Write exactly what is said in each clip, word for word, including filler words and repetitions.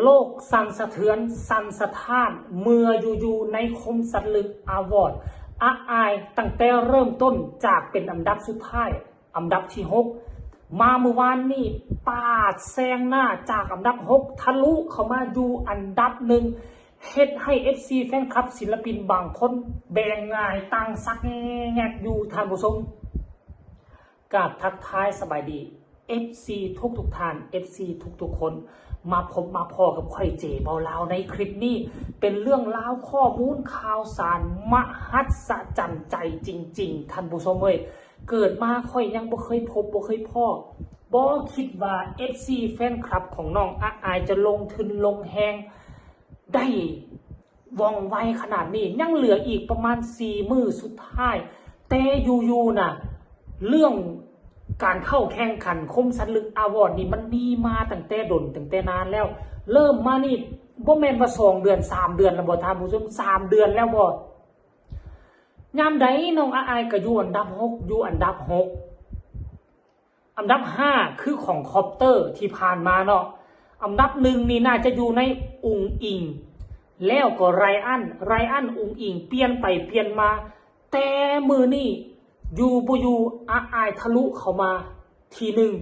โลกสั่นสะเทือนสั่นสะท้าน เมื่ออยู่ๆ ในคมสันลึกอาวอร์ด อาอายตั้งแต่เริ่มต้นจากเป็นอันดับสุดท้าย อันดับที่หก มาเมื่อวานนี้ปาดแซงหน้าจากอันดับหก ทะลุเข้ามาอยู่อันดับหนึ่ง เฮ็ดให้ เอฟซี แฟนคลับศิลปินบางคนแบ่งหงายตังสักแงกอยู่ท่านผู้ชม กราบทักทายสบายดี เอฟซี ทุกทุกๆท่าน เอฟซี ทุกทุกๆคน มาพบมาพ้อกับข่อยเจเบาลาวในคลิปนี้ เป็นเรื่องราวข้อมูลข่าวสารมหัศจรรย์ใจจริงๆ ท่านผู้ชมเอ้ย เกิดมาข่อยยังบ่เคยพบบ่เคยพ้อ บ่คิดว่า เอฟซี แฟนคลับของน้องอาอายจะลงทุนลงแฮงได้ว่องไวขนาดนี้ ยังเหลืออีกประมาณสี่มื้อสุดท้าย แต่อยู่ๆ น่ะ เรื่องการเข้าแข่งขันคมสันลึกอาวอร์ดนี่มันมีมาตั้งแต่ดนตั้งแต่นานแล้ว เริ่มมานี่บ่แม่นว่าสองเดือนสามเดือนแล้วบ่ท่านผู้ชม สามเดือนแล้วบ่ ยามใดน้องอาอายก็อยู่อันดับหก อยู่อันดับหก อันดับห้าคือของคอปเตอร์ที่ผ่านมาเนาะ อันดับหนึ่งนี่น่าจะอยู่ในอุ๋งอิ๋ง แล้วก็ไรอัน ไรอันอุ๋งอิ๋งเปลี่ยนไปเปลี่ยนมา แต่มื้อนี้อยู่บ่อยู่อาอายทะลุเข้ามาที่หนึ่ง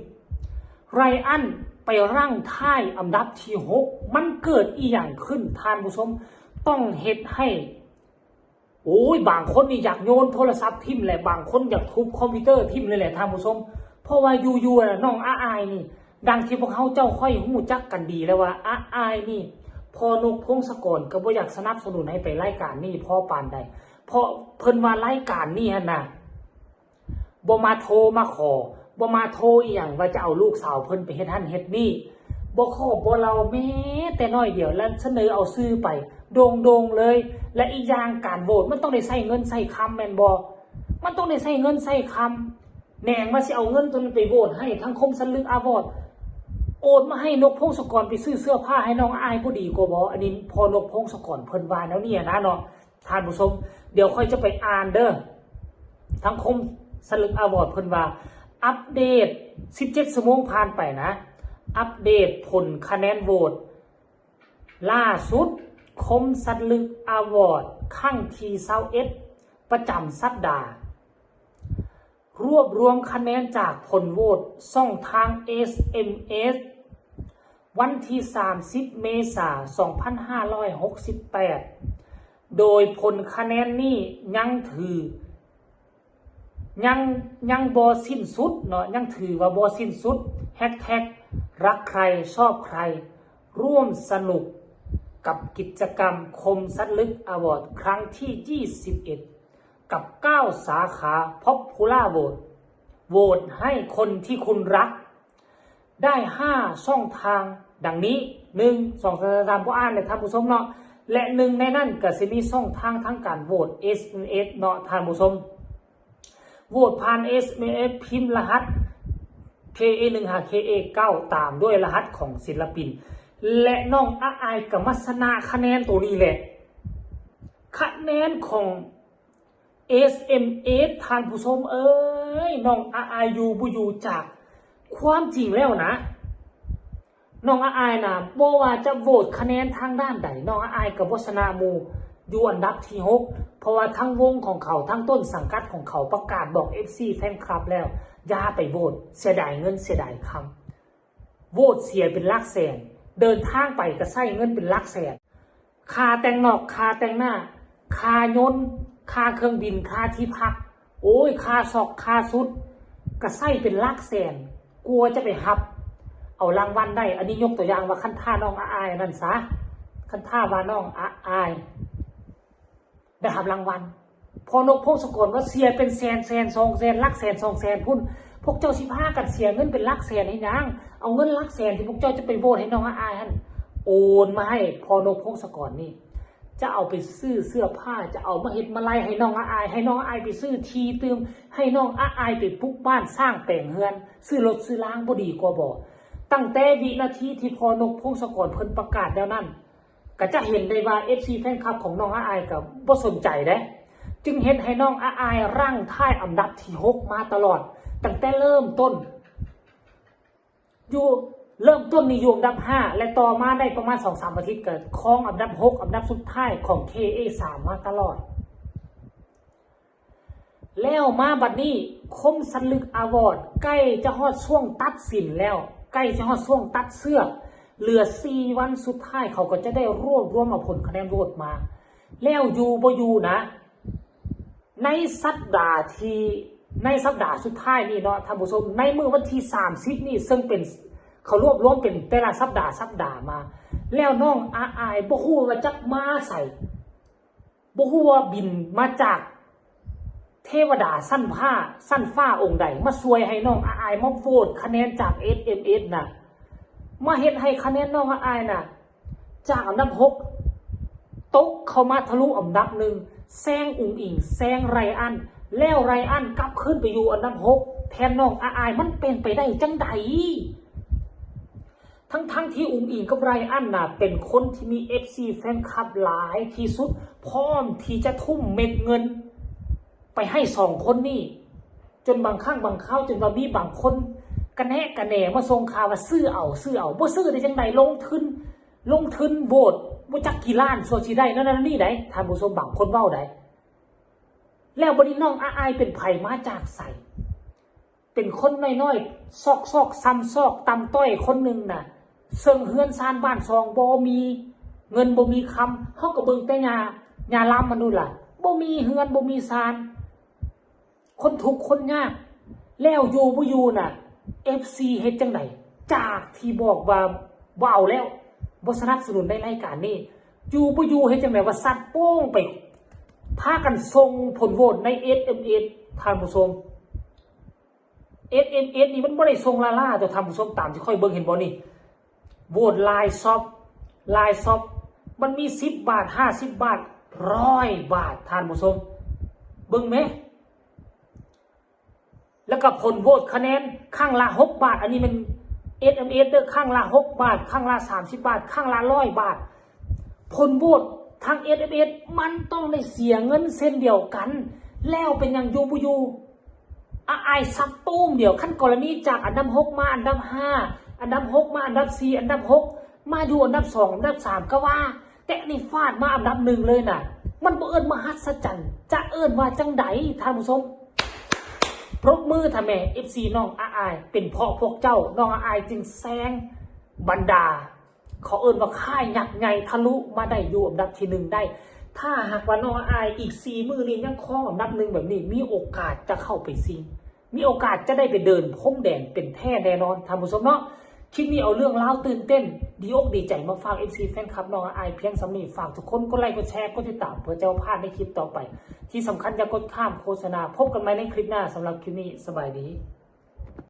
ไรอันไปรั้งท้ายอันดับที่หก มันเกิดอีหยังขึ้นท่านผู้ชม ต้องเฮ็ดให้ โอ้ย บางคนนี่อยากโยนโทรศัพท์ถิ่มแหละ บางคนอยากทุบคอมพิวเตอร์ถิ่มเลยแหละท่านผู้ชม เพราะว่าอยู่ๆ น่ะน้องอาอายนี่ ดังที่พวกเฮาเจ้าค่อยฮู้จักกันดีแล้วว่าอาอายนี่ พ่อนกพงศกรก็บ่อยากสนับสนุนให้ไปรายการนี้พอปานใด เพราะเพิ่นว่ารายการนี้หั่นน่ะ บ่มาโทรมาขอ บ่มาโทรอีหยังว่าจะเอาลูกสาวเพิ่นไปเฮ็ดหั่นเฮ็ดนี่ บ่ขอบ่เล่าแม้แต่น้อยเดียว แล้วเสนอเอาชื่อไปโด่งๆ เลย และอีกอย่างการโหวตมันต้องได้ใช้เงินใช้คำแม่นบ่ มันต้องได้ใช้เงินใช้คำ แหน่งว่าสิเอาเงินตัวนั้นไปโหวตให้ทั้งคมสันลึกอาวอร์ด โอนมาให้นกพงศกรไปซื้อเสื้อผ้าให้น้องอายบ่ดีกว่าบ่ อันนี้พ่อนกพงศกรเพิ่นว่าแนวนี้นะเนาะ ท่านผู้ชม เดี๋ยวข่อยจะไปอ่านเด้อ ทั้งคมสันลึกอาวอร์ดเพิ่นว่า อัปเดต สิบเจ็ด ชั่วโมงผ่านไปนะ อัปเดตผลคะแนนโหวตล่าสุด คมสันลึกอาวอร์ดครั้งที่ซาวเอ็ด ประจำสัปดาห์ รวบรวมคะแนนจากผลโหวตช่องทาง เอสเอ็มเอส วันที่ สามสิบ เมษา สองพันห้าร้อยหกสิบแปด โดยผลคะแนนนี้ยังถือ ยังยังบ่สิ้นสุดเนาะ ยังถือว่าบ่สิ้นสุด แฮชแท็กรักใครชอบใคร ร่วมสนุกกับกิจกรรมคมสันลึกอาวอร์ดครั้งที่ ยี่สิบเอ็ด กับ เก้า สาขา Popular Vote โหวตให้คนที่คุณรัก ได้ ห้า ช่องทางดังนี้ หนึ่ง สอง สาม สาม บ่อ่านเลยท่านผู้ชมเนาะ และหนึ่งในนั้นก็สิมีช่องทางทางการโหวต เอสเอ็มเอส เนาะท่านผู้ชม โหวตผ่าน เอสเอ็มเอส พิมพ์รหัส เคเอ หนึ่ง หา เคเอ เก้า ตามด้วยรหัสของศิลปิน และน้องอาอายก็มาชนะคะแนนตัวนี้แหละ คะแนนของ เอสเอ็มเอส ท่านผู้ชมเอ้ย น้องอาอายอยู่บ่อยู่จากความจริงแล้วนะ น้องอาอายนะ บ่ว่าจะโหวตคะแนนทางด้านใด น้องอาอายก็บ่ชนะหมู่ อยู่อันดับที่หก เพราะว่าทั้งวงของเขา ทั้งต้นสังกัดของเขาประกาศบอก เอฟซี แฟนคลับแล้ว อย่าไปโหวต เสียดายเงินเสียดายคำ โหวตเสียเป็นหลักแสน เดินทางไปก็ใช้เงินเป็นหลักแสน ค่าแต่งนอก ค่าแต่งหน้า ค่ายนต์ ค่าเครื่องบิน ค่าที่พัก โอ้ย ค่าซอก ค่าชุด ก็ใช้เป็นหลักแสน กว่าจะไปฮับ เอารางวัลได้ อันนี้ยกตัวอย่างว่าคันถ้าน้องอาอายนั่นซะ คันถ้าว่าน้องอาอาย ได้ฮับรางวัล พ่อนกพงศกรว่าเสียเป็นแสน แสน สองแสน หลักแสน สองแสน พุ้น พวกเจ้าสิพากันเสียเงินเป็นหลักแสนเฮ็ดหยัง เอาเงินหลักแสนที่พวกเจ้าจะไปโหวตให้น้องอาอายหั่น โอนมาให้พ่อนกพงศกรนี่ จะเอาไปซื้อเสื้อผ้า จะเอามาเฮ็ดมาลัยให้น้องอาอาย ให้น้องอาอายไปซื้อที่ตื่ม ให้น้องอาอายไปปลูกบ้านสร้างแปลงเฮือน ซื้อรถซื้อลางบ่ดีกว่าบ่ ตั้งแต่วินาทีที่พ่อนกพงศกรเพิ่นประกาศแล้วนั้น ก็จะเห็นได้ว่า เอฟซี แฟนคลับของน้องอาอายก็บ่สนใจเด้ จึงเฮ็ดให้น้องอาอายรั้งท้ายอันดับที่หกมาตลอด ตั้งแต่เริ่มต้น อยู่ เริ่มต้นนี่อยู่อันดับห้า และต่อมาได้ประมาณสองสามอาทิตย์ก็ครองอันดับหก อันดับสุดท้ายของ เค เอ สาม มาตลอด แล้วมาบัดนี้ คมสันลึกอาวอร์ดใกล้จะฮอดช่วงตัดสินแล้ว ใกล้จะฮอดช่วงตัดเชือก เหลือสี่วันสุดท้าย เขาก็จะได้รวบรวมเอาผลคะแนนโหวตมา แล้วอยู่บ่อยู่นะ ในสัปดาห์ที่ในสัปดาห์สุดท้ายนี่เนาะท่านผู้ชม ในมื้อวันที่สามสิบนี่ ซึ่งเป็นเขารวบรวมเป็นแต่ละสัปดาห์สัปดาห์มา แล้วน้องอาอายบ่ฮู้ว่าจักมาใส่ บ่ฮู้ว่าบินมาจากเทวดาชั้นฟ้าชั้นฟ้าองค์ใด มาช่วยให้น้องอาอายมาโหวตคะแนนจาก เอส เอ็ม เอส น่ะ มาเฮ็ดให้คะแนนน้องอาอายน่ะ จากอันดับหก ตกเข้ามาทะลุอันดับหนึ่ง แซงอุ๋งอิ๋ง แซงไรอัน แล้วไรอันกลับขึ้นไปอยู่อันดับหก แทนน้องอาอาย มันเป็นไปได้จังใด ทั้งๆที่อุ๋งอิ๋งกับไรอันน่ะ เป็นคนที่มี เอฟซี แฟนคลับหลายที่สุด พร้อมที่จะทุ่มเม็ดเงิน ไปให้สองคนนี่ จนบางครั้งบางคราว จนว่ามีบางคนกระแนะกระแหนมาส่งข่าวว่าซื้อเอา ซื้อเอา บ่ซื้อได้จังใด ลงทุน ลงทุนโหวตบ่จักกี่ล้าน ส่วนสิได้นั่นนั่นนี่ใด ท่านผู้ชม บางคนเว้าใด แล้วบัดนี้น้องอาอายเป็นไผมาจากไส เป็นคนน้อยๆ ซอกๆ ซ้ำซอกต่ำต้อยคนหนึ่งน่ะ ซึ่งเฮือนซานบ้านซองบ่มี เงินบ่มีคำ เฮาก็เบิ่งแต่ย่า ย่าลำมันนู่นล่ะ บ่มีเฮือนบ่มีซาน คนทุกข์คนยาก แล้วอยู่บ่อยู่น่ะ เอฟซี เฮ็ดจังใด จากที่บอกว่าบ่เอาแล้ว บ่สนับสนุนในรายการนี้ อยู่บ่อยู่เฮ็ดจังใด ว่าซัดโป้งไป พากันส่งผลโหวตใน เอส เอ็ม เอส ท่านผู้ชม เอส เอ็ม เอส นี่มันบ่ได้ส่งล่าๆ ตัวท่านผู้ชม ตามที่ข้อยเบิ่ง เห็นบ่นี่ โหวตลายซอป ลายซอป มันมีสิบบาท ห้าสิบบาท ร้อยบาท ท่านผู้ชม เบิ่งแหม แล้วก็ผลโหวตคะแนนครั้งละหกบาท อันนี้มัน เอส เอ็ม เอส เด้อ ครั้งละหกบาท ครั้งละสามสิบบาท ครั้งละร้อยบาท ผลโหวตทาง เอส เอ็ม เอส มันต้องได้เสียเงินเช่นเดียวกัน แล้วเป็นหยังอยู่บ่อยู่ อาอายซัดตู้มเดียว คันกรณีจากอันดับหกมาอันดับห้า อันดับหกมาอันดับสี่ อันดับหกมาอยู่อันดับสอง อันดับสาม ก็ว่า แต่นี่ฟาดมาอันดับหนึ่งเลยน่ะ มันบ่เอิ้นมหัศจรรย์ จะเอิ้นว่าจังใด ท่านผู้ชม ปรบมือท่าแม่ เอฟซี น้องอาอาย เป็นเพราะพวกเจ้า น้องอาอายจึงแซงบรรดา เขาเอิ้นว่าค่ายยักษ์ใหญ่ทะลุมาได้อยู่อันดับที่หนึ่งได้ ถ้าหากว่าน้องอาอายอีกสี่มื้อนี้ยังครองอันดับหนึ่งแบบนี้ มีโอกาสจะเข้าไปชิง มีโอกาสจะได้ไปเดินพรมแดงเป็นแท้แน่นอน ท่านผู้ชมเนาะ คลิปนี้เอาเรื่องราวตื่นเต้น ดีอกดีใจมาฝาก เอฟซี แฟนคลับน้องอาอายเพียงส่ำนี้ ฝากทุกคนกดไลค์ กดแชร์ กดติดตาม เพื่อจะบ่พลาดในคลิปต่อไป ที่สำคัญอย่ากดข้ามโฆษณา พบกันใหม่ในคลิปหน้า สำหรับคลิปนี้สบายดี